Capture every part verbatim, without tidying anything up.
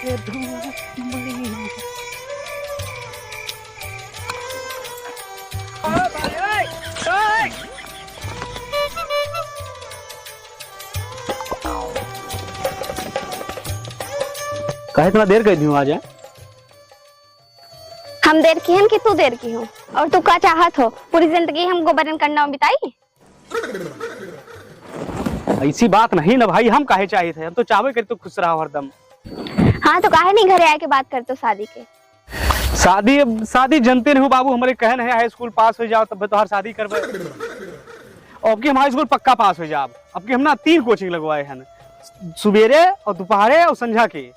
काहे इतना देर कर दी हूँ आज, हैं? हम देर की हन कि तू देर की हो? और तू का चाहत हो, पूरी जिंदगी हम गोबरन कंडा में बिताई? ऐसी बात नहीं ना भाई, हम काहे चाहित है, हम तो चाहबे करी तू खुश रहो हरदम। हाँ, तो काहे नहीं घरे आए के बात करते हो शादी के? शादी, अब शादी जनते नहीं हो बाबू, हमरे कहन है हाई स्कूल पास हो जाओ तब तोहार शादी करबे। और अब की हम हाई स्कूल पक्का पास हो जाब। अब की हम ना तीन कोचिंग लगवाए हैं, सुबेरे और दोपहरे और संझा के।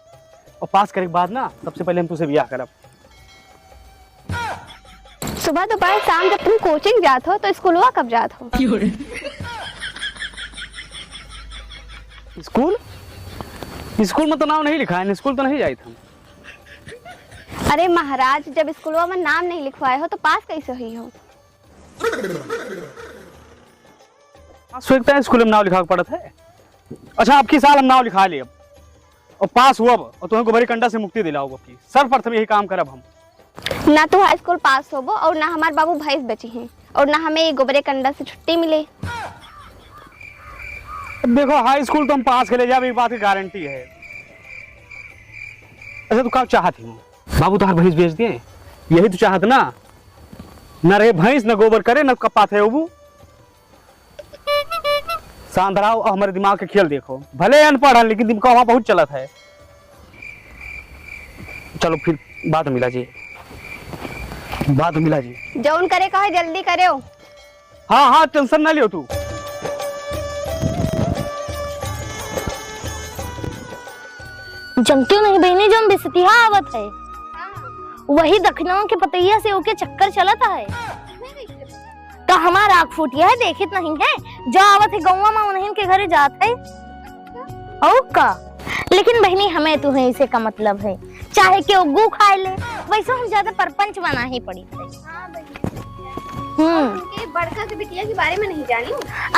और पास करे के बाद ना सबसे पहले हम तुझसे बियाह करब। सुबह दोपहर शाम जब तुम कोचिंग जात हो तो स्कूलवा कब जात हो? स्कूल? स्कूल में तो नाम नहीं लिखा है, स्कूल तो नहीं जाइत हम। अरे महाराज, जब स्कूलवा में नाम नहीं लिखवाए हो तो पास कैसे हुई हो? पास हो सकता है, स्कूल में नाम लिखा पड़त है। अच्छा, अब की साल हम नाम लिखा लेब और पास हुअब और तुम्हें गोबरी कंडा से मुक्ति दिलाओ। अब की सर्वप्रथम यही काम करब हम। ना तू हाई स्कूल पास होबो और ना हमार बाबू भैंस बेची हैं और ना हमें ये गोबरे कंडा से छुट्टी मिले। अब देखो, हाई स्कूल तो हम पास के ले जाब, एक बात की गारंटी है। अच्छा, तू का चाहत ही? बाबू तोहार भैंस बेच दिए, यही तो चाहत ना? न रहे भैंस, न गोबर करे, न कपात है ओबू। सांधराव, अब हमरे दिमाग के खेल देखो, भले अनपढ़ हन लेकिन दिमाग वहाँ बहुत चलत है। चलो फिर बाद में मिला जी, बाद में मिला जी। जौन करे का है जल्दी करेओ। हाँ हाँ, टेंशन ना लियो तू। जनती नहीं बहनी, जौन बिसतिहा आवत है, वही दखिनवा के पतैया से ओके चक्कर चलत है। का हमार आँख फूटिया है, देखित नहीं है? जो आवत है गौवा में उन्हीं के घरे जात है। और का? लेकिन बहनी, हमें तुहें इसे का मतलब है, चाहे केहू गू खाए ले, वैसे हम ज्यादा परपंच बना ही पड़ी थे। हाँ बहनी। हम्म। उनके बड़का के बिटिया के बारे में नहीं जानी।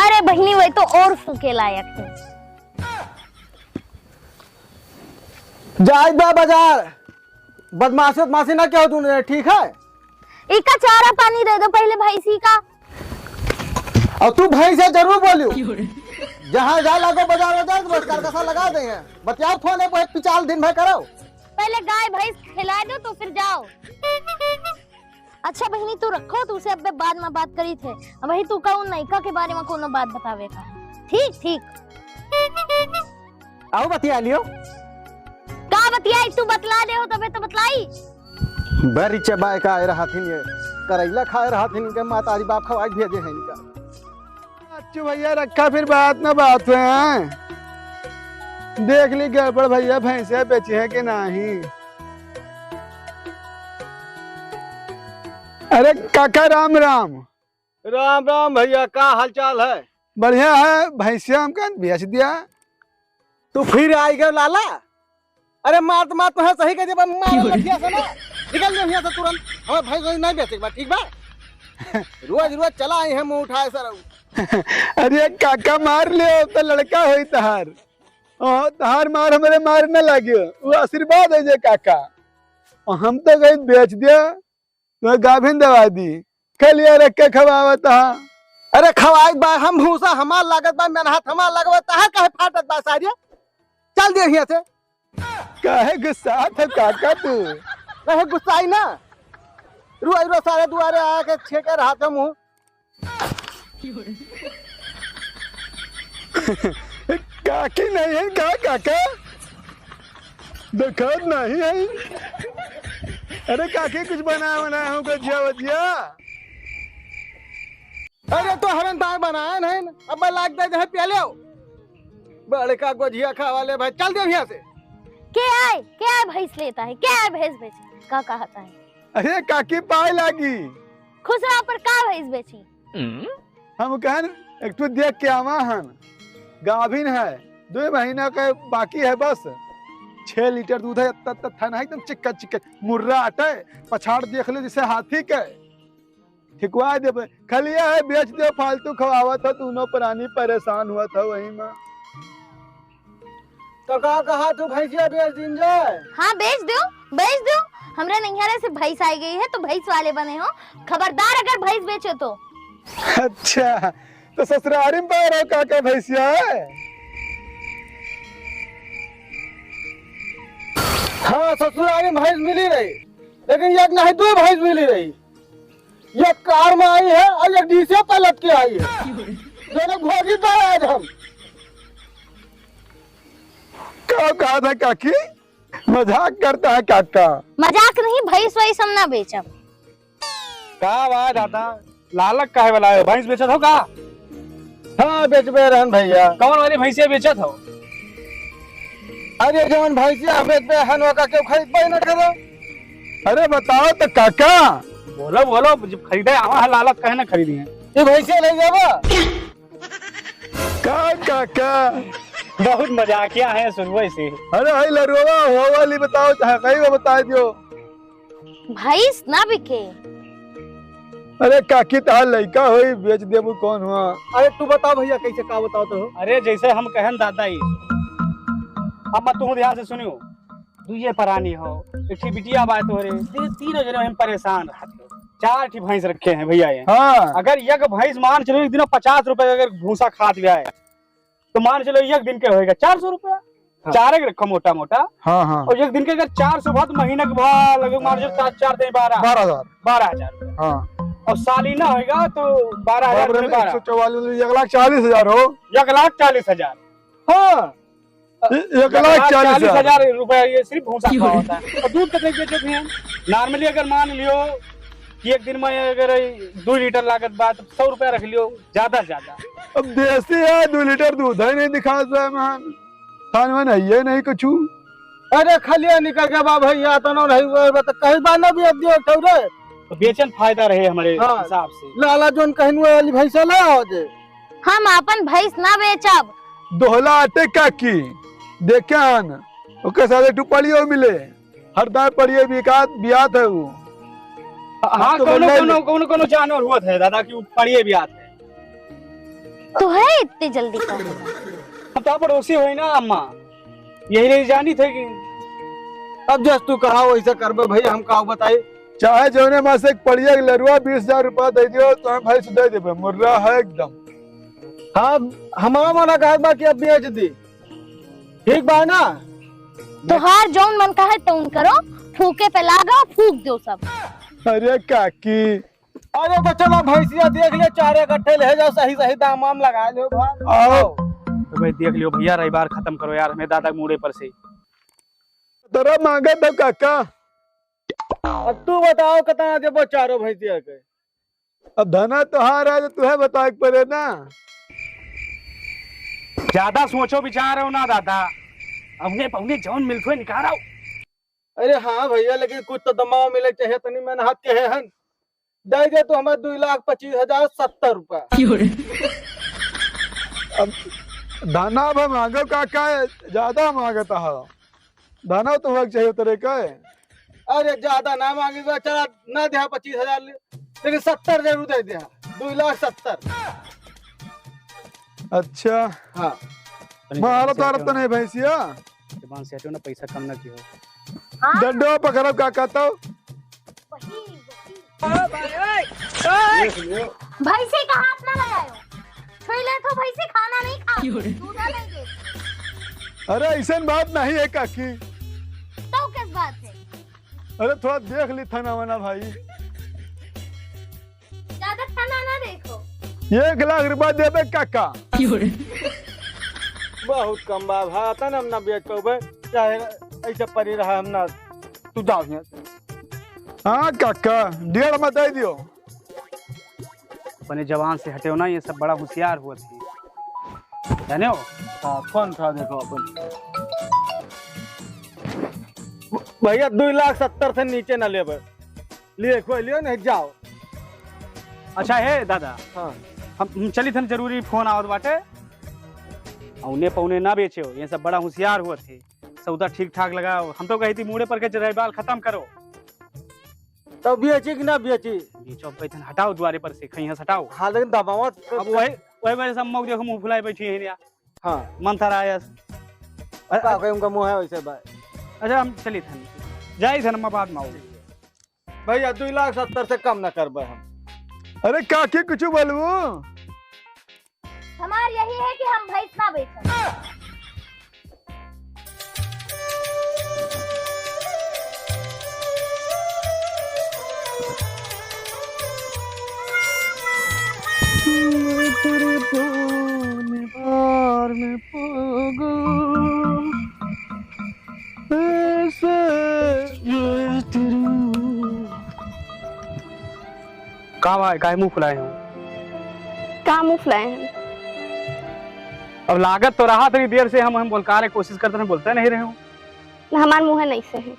अरे बहनी, वही तो और फूके लायक है। जाइत बा बाजार, बदमाशी उदमाशी ना केहू दूनो जने, ठीक है? इका चारा पानी दे दो पहले भैंसी का। और तू भैंस है जरूर बोलियो। जहाँ जा लागो बाजार बाजार तो बस करकसा लगा दे हैं। बतियाओ फोन पे पिचाल दिन भर करो। पहले गाय भैंस खिला दो तो फिर जाओ। अच्छा बहनी, तू रखो, तू से अबे बाद में बात करी थे। वही तू कहूँ नैका के बारे में कोनो बात बतावे का। ठीक, ठीक। आओ बतिया लियो। का बतियाई, तू बतला दे हो तबे तो बतलाई। बड़ी चबाए का आए रहथिन ये, करैला खाए रहथिन इनके मातारी बाप खवाई भेजे हैं इनका। अच्छू भैया रखा, फिर बात ना बात हुए हैं। देख ली गड़बड़ भैया, भैंसे बेची है कि नहीं। अरे काका राम राम। राम राम भैया, का हाल चाल है? बढ़िया है, भैंसिया हमका बेच दिया। तू फिर आई गयो लाला? अरे मार तो मार, तुम्हें सही कह दिया, मार लठिया से ना। निकल जाओ यहाँ से तुरंत, हमें भैंस वैंस नहीं बेचे के बा, ठीक बा? रोज रोज चला आई है मुंह उठाए सर। अरे काका मार ले, अब तो लड़का होई तहार। ओ, तहार मार हमरे मार न लागे, वो आशीर्वाद है जे काका। और हम तो गई बेच दिया, तो गाभिन दवा दी, खलिया रख के खवावत हा। अरे खवाई बा हम भूसा, हमार लागत बा मेहनत, हमार लागत बा, तहार काहे फाटत बा सारे? चल दे हियां से। काहे गुस्सात है काका तू? काहे गुस्साई ना? रोज रोज सारे दुआरे आके छेके रहत है मुंह। काकी नहीं है का काका? देखात नहीं है। अरे काकी कुछ बनाया बनाया हो गजिया वजिया। अरे तो हरन तार बनाया नहीं, अब मैं लाग दे दे प्याले हो। बड़का गोझिया खावा ले भाई, चल दे यहाँ से। के आए, के आए भैंस लेता है, के आए भैंस बेचे, का कहता है? अरे काकी पाए लागी। खुश रहा पर का भैंस बेची? हम कहन एक ठो देख के आवा हन, गाभिन है, दो महीना का बाकी है बस। छह लीटर दूध है, इतना, इतना थन है, एकदम चिक्कन चिक्कन, मुर्रा अटे, पछाड़ देख ले जैसे हाथी के। ठिकवा देबे, खलिया है, बेच दे, फालतू खवावत है, दोनों प्राणी परेशान हुआ था वही में। तो का कहा तू, भैंसिया बेच दीन जाए? हाँ, बेच दो, बेच दो। हमरे नैहरे से भैंस आई गई है, तो भैंस वाले बने हो। खबरदार अगर भैंस बेचो तो। अच्छा, तो ससुरारी में पा रहो काका भैंसिया है? हाँ, ससुरारी में भैंस मिली रही, लेकिन एक नहीं, दो भैंस मिली रही। एक कार में आई है और एक डीसीए पलट के आई है। दोनों भोगी पे आज हम। का कहा था काकी? मजाक करता है काका। मजाक नहीं, भैंस वैस हम ना बेचब। का बा दादा, लालच काहे वाला है? भैंस बेचत हो का? हाँ, बेचबे रहन भैया। कौन वाली भैंसिया बेचत हो? अरे, जौन भैंसिया बेचबे हन, ओका केहू खरीदबे न करे। अरे, बताओ तो काका। बोलो, बोलो, जब खरीदे आवा है लालच, काहे ना खरीदी है? ये भैंसिया ले जाबा? का काका? बहुत मजाकिया है शुरुए से। अरे, हई लरुआ हो वाली बताओ, चाहे कई वो बता दियो। भैंस ना बिके। अरे काकी, तहार लइका होई, बेच देबू, कौन हुआ? अरे तू बताओ भैया, कैसे का बताओ तो? अरे जैसे हम कहन दादा ही, अब तू ध्यान से सुनियो, दुइये परानी हो, एक ठी बिटिया बा तोहरे, ती-, तीनों जने हम परेशान रहत हो। चार ठी भैंस रखे हैं भैया ये। हाँ। अगर एक भैंस मान चलो एक दिन पचास रुपए अगर भूसा खात जाए, तो मान चलो एक दिन के होएगा चार सौ रुपया। हाँ। चारे के रखो मोटा मोटा। हाँ, हाँ। और एक दिन के अगर चार सौ भा तो महीना के भा लगे मान चलो सात चार दिन बारह। बारह हजार। बारह हजार रुपया। हाँ। और सालीना होएगा तो बारह हजार बारह में बारह। एक सौ चौवालीस, एक लाख चालीस हजार हो। एक लाख चालीस हजार। हाँ। ए-, एक लाख चालीस हजार। एक लाख चालीस हजार रुपया ये सिर्फ भूसा का होता है। और दूध कितने बेचो भैया? Normally अगर मान लियो कि एक दिन में अगर दो लीटर लागत बा, तो सौ रुपया रख लियो, ज्यादा से ज्यादा। अब देसी है, दो लीटर दूध है, नहीं दिखा दे मान। थान में नहीं है, नहीं कुछ। अरे खलिया निकल गया बा भैया, तनो नहीं हुआ बा, तो कहीं बा ना भी अब दियो ठौरे। तो बेचन फायदा रहे हमारे हाँ। हिसाब से। लाला जोन कहीं वाली भैंसा ले आओ जे। हम आपन भैंस ना बेचब। दोहला आटे काकी, देख्यान, ओके साथे टू पड़ियो मिले, हर दाए पड़िए बिकात बियात है वो। हाँ, तो कौनो, बोलना ही कौनो, नहीं। कौनो, कौनो जानवर हुआ था दादा कि वो पड़िए बियात है। तो है इतनी जल्दी का? हम तो पड़ोसी होई ना अम्मा, यही रही जानी थे कि अब जस तू कहा वैसे करबे भैया, हम का बताई। चाहे जौने मासे एक पड़िया के लरुआ बीस हजार रुपया दे दियो, तो हम भैंस दे देबे, मुर्रा है एकदम। हाँ, हमारा मना कहत बा कि अब बेच दी, ठीक बा ना? तोहार जौन मन कहे तौन करो, फूके पे लागा, फूक दो सब। अरे काकी। अरे तो चलो भैंसिया देख ले, चारे कट्ठे ले जाओ, सही सही दाम वाम लगा लो भाई। आओ। तो भाई देख लियो भैया, रविवार खत्म करो यार, हमें दादा के मूड़े पर से। तेरा मांगे तो काका। अब तू बताओ कितना देबो चारों भैंसिया के? अब धना तोहार है तो तुहे बताए के पड़े ना। ज्यादा सोचो विचारो ना दादा, अउने पउने जौन मिलत होए निकाल आओ। अरे हाँ भैया, लेकिन कुछ तो दमाव मिले चाहिए, तनी मेहनत के है हन। दे दे तू हमें दो लाख पच्चीस हजार सत्तर रुपया। अब धना अब मांगो का, का है? ज्यादा मांगता है। धना तो होना चाहिए तेरे का है। अरे ज्यादा ना मांगे, चला ना दे पच्चीस हजार ले, लेकिन सत्तर जरूर दे दे, दो लाख सत्तर। अच्छा। हाँ। मारा तो अरब तो नहीं भैंसिया। जबान से हटो ना, पैसा कम ना कियो। हाँ। डंडो पकड़ब का कहता हूँ? वही, वही। भैंसे का हाथ ना लगायो। छुई ले तो भैंसे खाना नहीं खा, दूधा नहीं दे। अरे ऐसन बात नहीं है काकी। तो किस बात है? अरे थोड़ा देख ली थाना वाना भाई। ज्यादा थाना ना देखो। एक लाख रुपया देबे काका। बहुत कम बा भाई, तन हम ना बेच पाबे, चाहे ऐसे पड़ी रहा हम ना, तू जाओ यहाँ से। हाँ काका, डेढ़ में दे दियो। अपने जबान से हटे हो ना, ये सब बड़ा होशियार हुआ थी, जाने हो? हाँ, कौन था देखो अपन। भैया, दो लाख सत्तर से नीचे ना लेबे। लिए, कोई लियो नहीं, जाओ। अच्छा है दादा, हाँ। हम, हम चली थन, जरूरी फोन आवत बाटे। औने पौने ना बेचे हो, ये सब बड़ा होशियार हुआ थे, सौदा ठीक ठाक लगाओ। हम तो कही थी मूड़े पर के रविवार खत्म करो। तो बेची कि ना बेची? बेचो, बैठन हटाओ द्वारे पर से, कहीं से हटाओ। हाँ, लेकिन दबावत अब वही, वही वजह से हम मौक देखो मुंह फुलाए बैठी हैं यार। हाँ। मंथर आयस। अरे, का कहे, उनका मुँह है वैसे बा। अच्छा, हम चली थन, जाई थन, हम बाद में आऊ। भैया, दुई लाख सत्तर से कम न करबे हम। अरे काकी, कुछ बोलबू? हमार यही है कि हम भैंस ना बेचब। का भाई, काहे मुंह फुलाए हो? का मुंह फुलाए हैं? अब लागत तो रहा, इतनी देर से हम, हम बोलकारे कोशिश करते रहे, बोलते नहीं रहे हो। ना, हमार मुंह नहीं से है,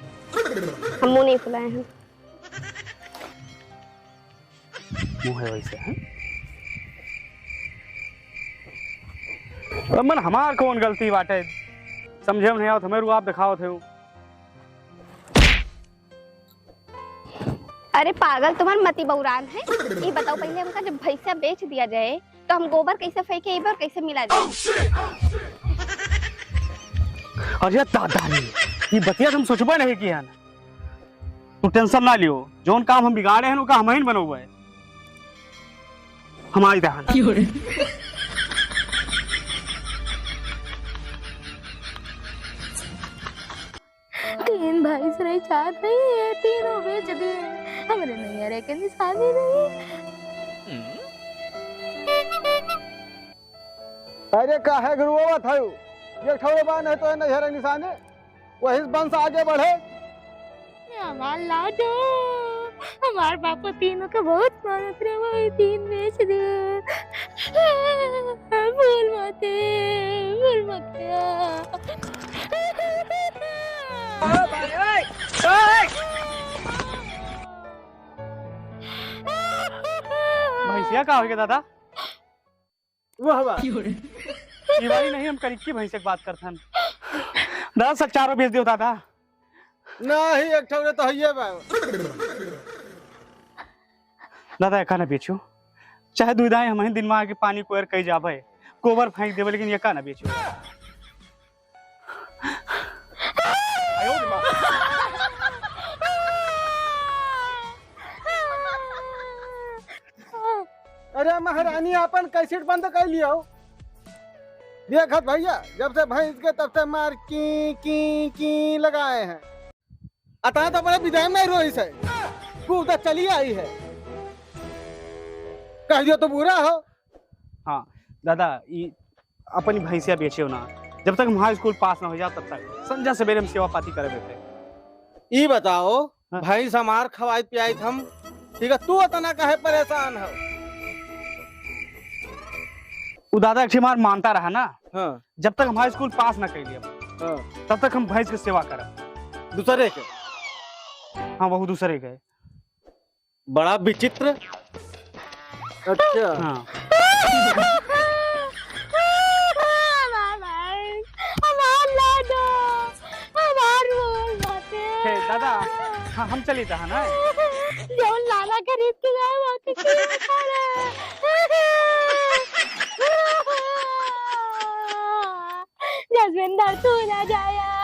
हम मुंह नहीं फुलाए हैं। मुंह है वैसे, हैं? अब मन हमार कौन गलती बाटे? समझे में नहीं आवत, हमें रुआब दिखावत है। अरे पागल, तुम्हार मति बौरान है। ये बताओ पहले हमका, जब भैंसिया बेच दिया जाए तो हम गोबर कैसे फेंके, एबर कैसे मिला जाए? अरे दादा रे, ये बतिया हम सोचबे नहीं किया ना। तू tension ना लियो, जौन काम हम बिगाड़े हैं, ओका हम ही बनौबे। हमारी दहन। तीन भैंस रही, चार रही, ये तीनों बेच दिए। हमरे नैहरे के निशानी रही। अरे काहे गुरुआ थयू? ये ठौरे बा नहीं तो ये नैहरे निशानी। वही से वंश आगे बढ़े। हमार लाडो, हमार बापू तीनों के बहुत मानत रहे, वही तीन बेच दे। बोल मते, बोल मते। भैंसिया का हो गया दादा? वाह, वाह। ये वाली नहीं, हम कनिक्की भैंस के बात करथन। दादा, सब चारों बेच दियो दादा। नहीं, एक ठौरे तो हइये बा। दादा, एका ना बेचो, चाहे दुई दाई हम ही दिन में आके पानी कोयर कई जाबे, गोबर फेंक देबे, लेकिन एका ना बेचो। अरे महारानी, आपन कैसेट बंद कर लियो। देखत भैया, जब से भैंस के तब से मार की, की, की लगाए हैं। अतः तो बड़े विदाई में रोइस है। कूद चली आई है। कह दियो तो बुरा हो। हाँ, दादा, ई अपनी भैंसिया बेचियो ना। जब तक हम हाई स्कूल पास ना हो जाओ, तब तक संझा सवेरे हम सेवा पाती करे बैठे। ई बताओ, हाँ। भैंस हमार खवाइत पियाइत हम, ठीक है, तू इतना काहे परेशान हो? उ दादा एक ठे हमार मानता रहा ना, हाँ। जब तक हम हाई स्कूल पास ना कर लिया, हाँ। तब तक हम भैंस के सेवा करब। दूसरे के? हाँ, वहू दूसरे के। बड़ा विचित्र। अच्छा। हाँ। हमार लाडो, हमार मोर बाटे। हे, दादा, हाँ, हम चली था ना। जौन लाला खरीद के लाए, वहाँ के की बता रहे? जसविंदर, तू ना जाया।